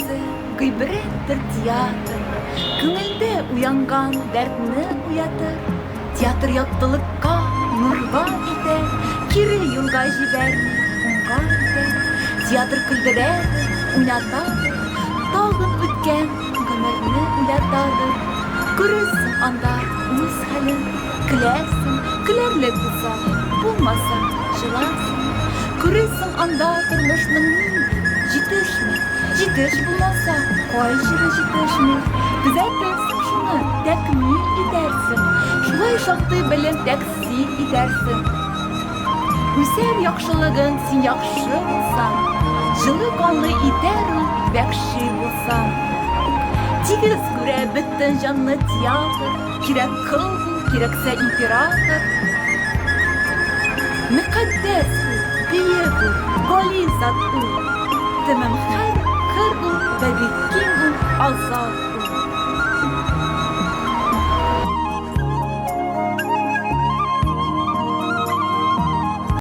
үзе, гыйбрәттер театр, Күңелдә уянган дәртне уятыр. Театр яктылыкка, нурга илтә, Кире юлга җибәрми, уңга илтә. Театр көлдерәдер, уйнатадыр, Тагын үткән гомерне уйлатадыр. Күрерсең анда үз хәлен, көләрсең, көләрлек булса, булмаса, җыларсың. Күрерсең анда тормышның нинди җитешми, җитеш булмаса, кай җире җитешми. Төзәтерсең шуны, тәкмил итәрсең, шулай шактый белем тәкъсил итәрсең. Үсәр яхшылыгың син яхшы булсаң, Җылы канлы итәр ул вәхши булсаң. Тигез күрә бөтен җанны театр, Кирәк кол бул, кирәксә император. Мөкатдәс ул, бөек ул, гали зат ул, Тәмам хәр, хөр ул вә бик киң ул, азат.